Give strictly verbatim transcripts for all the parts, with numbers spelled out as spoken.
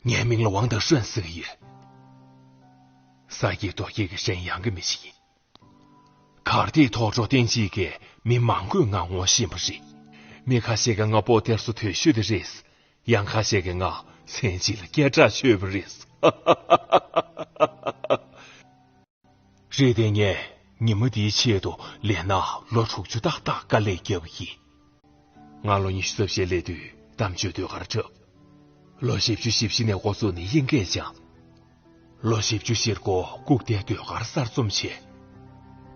ངའི་མིང་ལ་ཝང་ཏེ་ཧྲན་ཟེར་གྱི་ཡོད། ས་སྐྱེས་རྡོ་སྐྱེས་ཀྱི་གཞན་ཡང་གི་མི་ཞིག་ཡིན། གར་སྟེགས་ཐོག་འགྲོ་སྟངས་གཅིག་གིས་མི་མང་པོས་ང་ངོ་ཤེས་པ་རེད། མི་ཁ་ཤས་ཀྱིས་ང་པོ་ཏེར་སོ་དོད་ཤོས་དེ་རེད། ཡང་ཁ་ཤས་ཀྱིས་ང་མཚན་གཅིག་ལ་སྐད་གྲགས་ཆོད་པ་རེད། རེད་དེ། ངས་ཉི་མ་འདིའི་ཆེད་དུ་ལས་ན་ལོ་དྲུག་ཅུ་ཏག་ཏག་དཀའ་ལས་བརྒྱབ་པ་ཡིན། ང་ལོ་ཉི་ཤུ་རྩ་བཞིར་སླེབས་དུས་གཏམ་བརྗོད་ཟློས་གར་འཁྲབ། ལོ་བཞི་བཅུ་ཞེ་བཞི་ནས་འགོ་བཙུགས་ནས་དབྱིན་སྐད་སྦྱངས། ལོ་བཞི་བཅུ་ཞེ་དགུ་ལྐུགས་རྟའི་ཟློས་གར་གསར་རྩོམ་བྱས།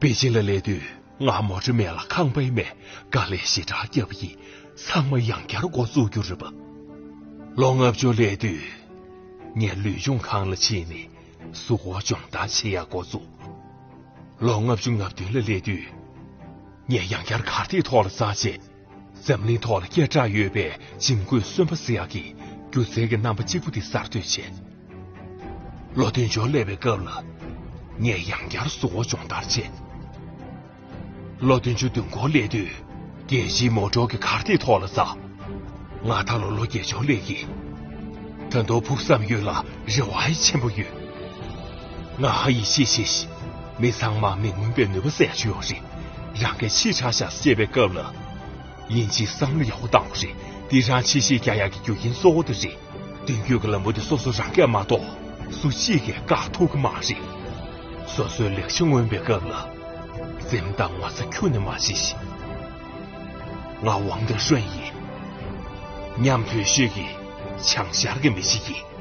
པེ་ཅིན་ལ་སླེབས་དུས་ང་མོ་ཊ་མེད་ལ་ཁང་པའི་མེད། དཀའ་ལས་ཞེ་དྲག་བརྒྱབ་པ་ཡིན། ཚང་མ་ཡང་བསྐྱར་འགོ་བཙུགས་རྒྱུ་རེད་པ། ལོ་ལྔ་བཅུ་སླེབས་དུས་ངས་ལུས་སྦྱོང་ཁང་ལ་ཕྱིན་ནས་གཟུགས་པོ་སྦྱོང་བརྡར་བྱེད་ཡག་འགོ་བཙུགས། ལོ་ལྔ་བཅུ་ང་བདུན་ལ་སླེབས་དུས་ངས་ཡང་བསྐྱར་གར་སྟེགས་ཐོག་ལ་འཛེགས་བྱས། འཛམ་གླིང་ཐོག་ལ་སྐད་གྲགས་ཡོད་པའི་འཇིམ་སྐུད་གསོན་པོ་ཟེར་ཡག་གི་སྒྱུ་རྩལ་གྱི་རྣམ་པ་གཅིག་པུ་དེ་གསར་གཏོད་བྱས། ལོ་བདུན་ཅུར་སླེབས་པའི་སྐབས་ལ་ངས་ཡང་བསྐྱར་གཟུགས་པོ་སྦྱོང་བརྡར་བྱས། ལོ་བདུན་ཅུ་དོན་དགུར་སླེབས་དུས་རྒྱལ་སྤྱིའི་མོ་ཊ་གི་གར་སྟེགས་ཐོག་ལ་འཛེགས། ང་ད་ལོ་ལོ་བརྒྱད་ཅུར་སླེབས་ཀྱི། ད་དུང་ཕུགས་བསམ་ཡོད་ལ་རེ་བ་ཡང་ཆེན་པོ་ཡོད། ང་ཧ་ཡིས་ཤེས་ཤེས་ཤིག་མི་ཚང་མ་མི་མངོན་པའི་ནུས་པ་ཟེར་ཡག་ཅིག་ཡོད་རེད། རང་གིས་ཕྱིས་དྲག་ཤག་ཟེར་བའི་སྐབས་ལ། ཡིན་གཅིག་བསམ་བློ་ཡག་པོ་བཏང་དགོས་རེད། འདི་རང་ཕྱི་བཤིག་རྒྱག་ཡག་གི་རྒྱུ་རྐྱེན་གཙོ་བོ་དེ་རེད། མདུན་སྐྱོད་ཀྱི་ལམ་བུ་དེ་སོ་སོ་རང་གིས་མ་གཏོགས་སུ་གཅིག་གིས་བཀག་ཐུབ་ཀྱི་མ་རེད། སོ་སོའི་ལེགས་ཆ་མངོན་པའི་སྐབས་ལ། འཛེམ་དང་ངོ་ཚ་ཁྱོན་ནས་མ་བྱེད་ཤིག་ང་ཝང་ཏེ་ཧྲོན་ཡིན། ཉམ་ཐོས་ཤོས་ཀྱི་བྱང་ཤར་གྱི་མི་ཞིག་ཡིན།